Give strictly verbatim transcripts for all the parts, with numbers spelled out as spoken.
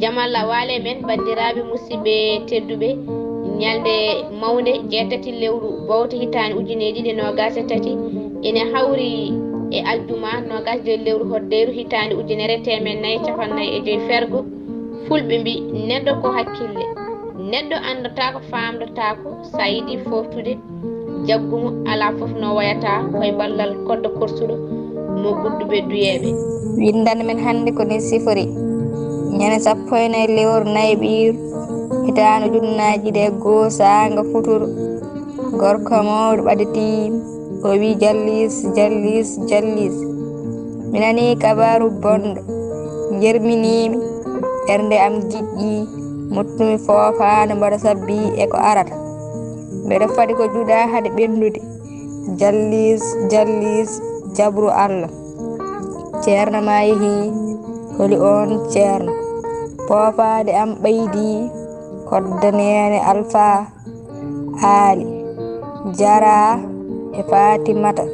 Jam Allah waale men, banndiraaɓe musidɓe tedduɓe. Ñalnde mawnde jeetati lewru bowte hitaande ujunnaji ɗiɗi e noogaas e tati ene hawri e aljuma noogaas e joy lewru hoddeyru hitaande ujunere teemen nayi e capanɗe nayi e joy fergo. Fulɓe mbi, neɗɗo ko hakkille. Neɗɗo anndotaako, faamdotaako, so a yiɗi fooftude, jaggu mo, alaa fof no wayata, koye ballal koddo korsuɗo mo gudduɓe duyeeɓe. Winndannde men hannde ko ni sifori. Ñande sappo e nayi lewru nayi ɓiiru, hitaande ujunnaaji ɗiɗi e goo, saanga futuro, gorko mawɗo ɓaditiima, o wi, "Jalliis, Jalliis, Jalliis. Mi nanii kabaaru bonɗo, njerminiimi, ɓernde am giƴƴii, mottumi foofaade mboɗo sabbii e ko arata. Mbeɗa fadi ko juɗaa hade ɓenndude. Jalliis, Jalliis, jabru Allah. Ceerno ma yehii, holi oon ceerno? Foofaade am ɓeydii, kodda neene Alfaa Aali, Jara e Faatimata,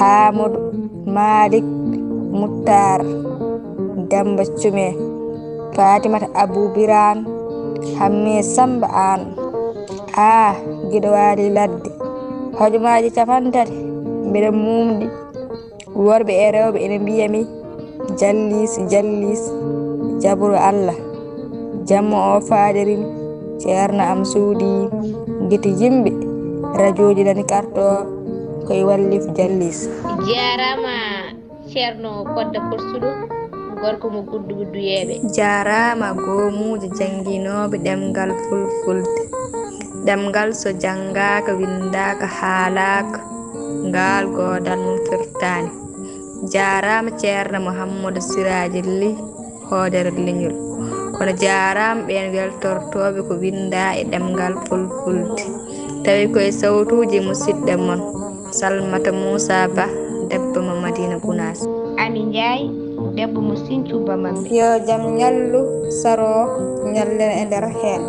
Aamadu, Maalik, Muttaar, Demmba Cume, Faatimata Abuu Biraan, Hammee Sammba Aan." "Aa, giɗo waali ladde, hojomaaji capanɗe tati mbeɗa muumɗi. Worɓe e rewɓe ene mbiya mi, 'Jalliis, Jalliis, jabru Allah.' Jamma o faadiri mi, ceerno am suuɗii, gite yimɓe, rajooji nani karto, koye wallif Jalliis." Jaaraama ceerno Kodda Korsuɗo, gorko mo gudduɓe duyeeɓe. Jaaraama goomuujo jannginooɓe ɗemngal Fulfulde. Ɗemngal so janngaaka, winndaaka, haalaaka, ngaal goodal mum firtaani. Jaaraama ceerno Muhammadu Siraaji Lih, hoodere leñol. Kono jaaraama ɓeen weltortooɓe ko winndaa e ɗemngal Fulfulde, tawi koye sawtuuji musidɗo mon, Salmata Muusaa Bah, debbo mo Madiina Gunaas. Ami Njaay, debbo mo Sinthiou Bamambé. Yo jam ñallu saro, ñallen e nder heen.